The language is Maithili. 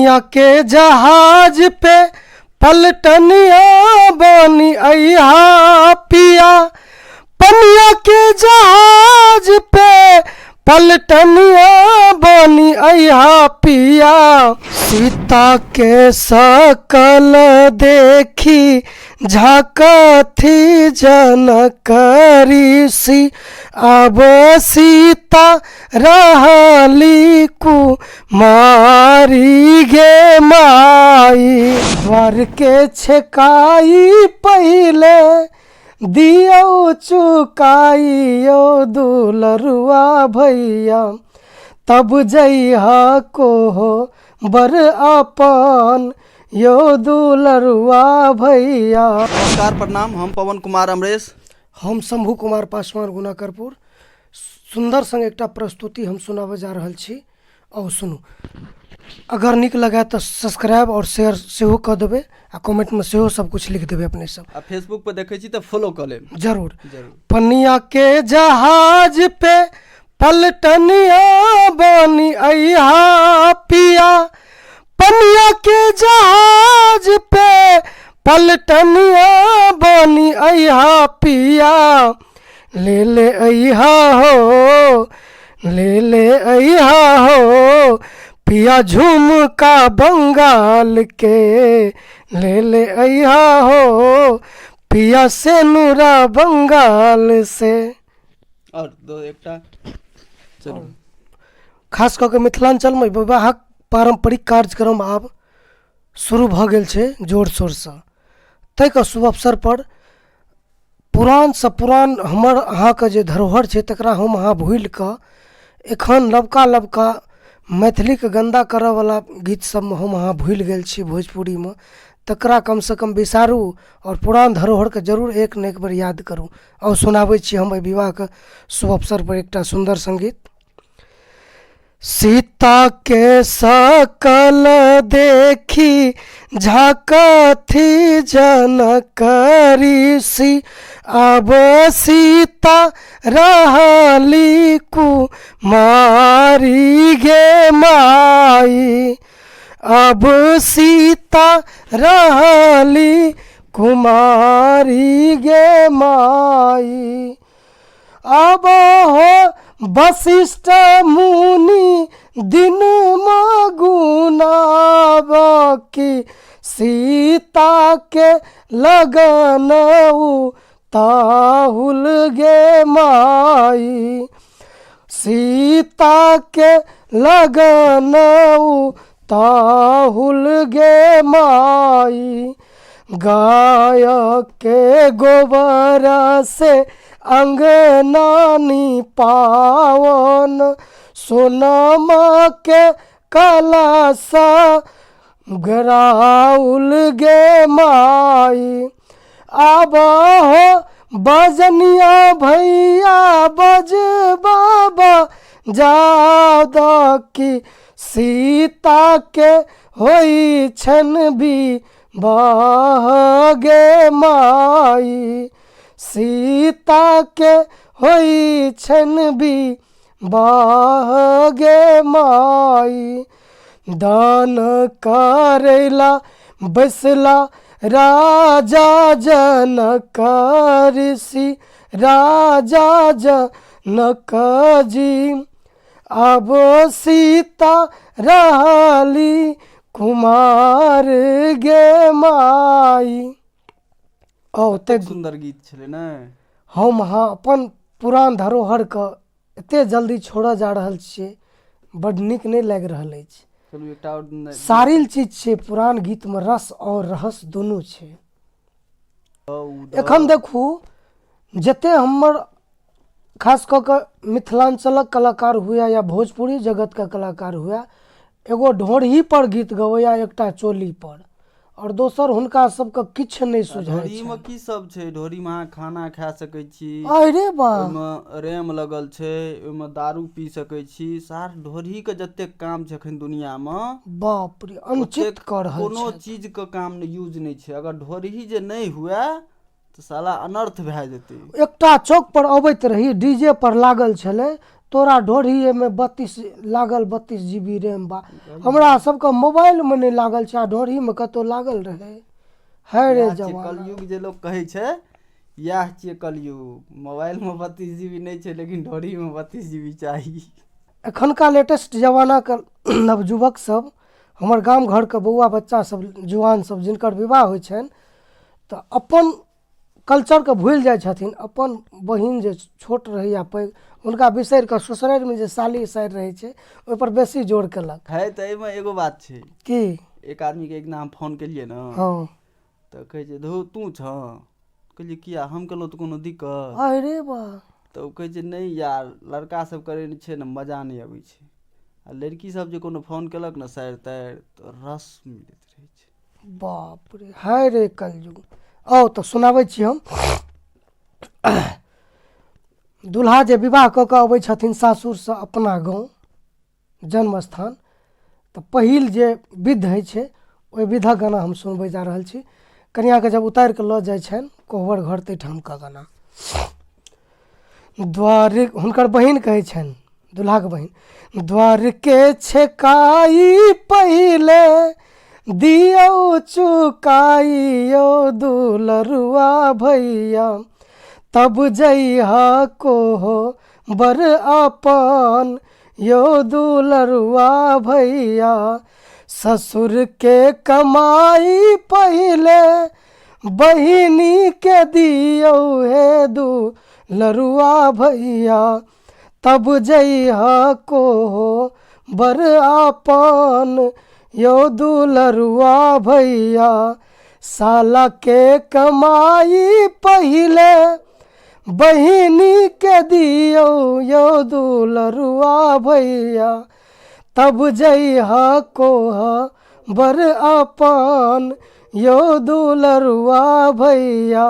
पनिया के जहाज पे पलटनिया बनी अइहा पिया, पनिया के जहाज पे पलटनिया बनी अइहा पिया। सीता के सकल देखी झाकथी जनक ऋषि, अब सीता रहली कुमारी गे माई। द्वार के छेकाई पहिले दियौ चुकाइयो दुलरुआ भैया, तब जइहा को हो बर अपन यो दुलरुआ भैया। नमस्कार, प्रणाम। हम पवन कुमार अमरेश। हम शंभू कुमार पासवान गुनाकरपुर। सुन्दर संग एकटा प्रस्तुति हम सुनाबऽ जा रहल छी, आउ सुनू। अगर नीक लगे तऽ सब्सक्राइब आओर शेयर सेहो कऽ देबै आ कमेंटमे सेहो सब किछु लिख देबै अपने सब। आ फेसबुक पर देखै छी तऽ फॉलो कऽ लेब। जरूर। जरूर। पनिया के जहाज पे पलटनिया बनी अइहा पिया, पनिया के जहाज पे पलटनिया बनी अइहा पिया। ले ले अइहा हो, ले ले अइहा हो पिया झुमका बंगाल के, ले ले अइहा हो पिया से नूरा बंगाल से। आओर दो एकटा चलू। खास कऽ के मिथिलाञ्चलमे विवाहक पारम्परिक कार्यक्रम आब शुरू भऽ गेल छै जोर शोरसँ। ताहिके शुभ अवसरपर पुरानसँ पुरान हमर अहाँके जे धरोहर छै तकरा हम अहाँ भूलि कऽ एखन नवका नवका मैथिलीके गन्दा करऽवला गीत सबमे हम अहाँ भूलि गेल छी भोजपुरीमे, तकरा कमसँ कम बिसारू आओर पुरान धरोहरके जरूर एक ने एक बेर याद करू। आउ सुनाबै छी हम एहि विवाहके शुभ अवसरपर एकटा सुन्दर सङ्गीत। सीता के सकल देखी झाकथी जनक ऋषि, अब सीता रहली कुमारी गे माई। अब सीता रहली कुमारी गे माई। अब हो वशिष्ठ मुनि दिन मगुनाब की सीता के लगन ताहुल गे माई। सीता के लगन ताहुल गे माई। गाय के गोबर से अंगना पावन, सोनमा के कलशा गराउल गे माई। आब हो बजनिया भैया बज बाबा जाओ की सीता के होई छन भी बाह गे माई। सीता के होई छन भी बाह गे माई। दान करैला बैसला राजा जनक ऋषि, राजा जनक जी। अब सीता रहली कुमार गे माई। ओ कतेक सुन्दर गीत छलै ने। हम अहाँ अपन पुरान धरोहरके एते जल्दी छोड़ऽ जा रहल छियै, बड्ड नीक नहि लागि रहल अछि। चलू एकटा आओर सारिल चीज छै, पुरान गीतमे रस आओर रहस्य दुनू छै। एखन देखू जते हमर खास कऽ कऽ मिथिलाञ्चलक कलाकार हुए या भोजपुरी जगतके कलाकार हुए, एगो ढोरहीपर गीत गबैए, एकटा चोलीपर, आओर दोसर हुनका सबके किछु नहि सुझाइ ढोरीमे छनि। की सब छै? ढोरीमे अहाँ खाना खा सकै छी, अरे बा, ओहिमे रेम लगल छै, ओहिमे दारू पी सकै छी। सार ढोरीके जतेक काम छै एखन दुनिआमे, बाप रे, अनुचित ओतेक कऽ रहल कोनो छथि। चीजके काम नहि, यूज नहि छै। अगर ढोरही जे नहि हुए तऽ साला अनर्थ भए जेतै। एकटा चौक पर अबैत रही, डी जे पर लागल छलै तोरा ढोढ़ीएमे 32 लागल, 32 जी बी रैम बा। हमरा सबके मोबाइलमे नहि लागल छै आ ढोढ़ीमे कतहु लागल रहै। है रे इएह छियै जमाना। कलयुग जे लोक कहै छै, इएह छियै कलयुग। मोबाइलमे 32 जी बी नहि छै, लेकिन ढोढ़ीमे 32 जी बी चाही। एखनका लेटेस्ट जमानाके नवयुवक सब, हमर गाम घरके बौआ बच्चा सब, जुआन सब, जिनकर विवाह होइ छनि तऽ अपन कल्चरके भूलि जाइ छथिन। अपन बहिन जे छोट रहै या पैघ, हुनका बिसरि कऽ ससुरारिमे जे साली सारि रहै छै, ओहिपर बेसी जोर केलक। है तऽ एहिमे एगो बात छै। की? एक आदमीके एक दिना हम फोन केलियै ने, तऽ कहै छै, धौ तू छह? कहलियै, किया, हम केलहुँ तऽ कोनो दिक्कत? अरे बा। तऽ ओ कहै छै, नहि यार, लड़का सब करै छै ने, मजा नहि अबै छै, आ लड़की सब जे कोनो फोन केलक ने सारि तारि, तऽ रस मिलैत रहै छै। बाप रे, हाय रे कलयुग। आउ तऽ सुनाबै छी हम। दुल्हा जे विवाह कऽ कऽ अबै छथिन सासुरसँ अपना गाँव जन्म स्थान, तऽ पहिल जे विध होइ छै, ओहि विधक गाना हम सुनबै जा रहल छी। कनिआँके जब उतारि कऽ लऽ जाइ छनि कोहबर घर, ताहिठामके गाना। द्वार हुनकर बहिन कहै छनि, दुल्हाके बहिन, द्वार के छेकाई पहिले दियौ चुकाई यौ दुलरुआ भैया, तब जइहा कोहो बर अपन यौ दुलरुआ भैया। ससुर के कमाई पहिले बहिनी के दियौ हे दुलरुआ भैया, तब जइहा कोहो बर अपन यौ दुलरुआ भैया। साला के कमाई पहिले बहिनी के दियौ यौ दुलरुआ भैया, तब जइहा कोह बर अपन यौ दुलरुआ भैया।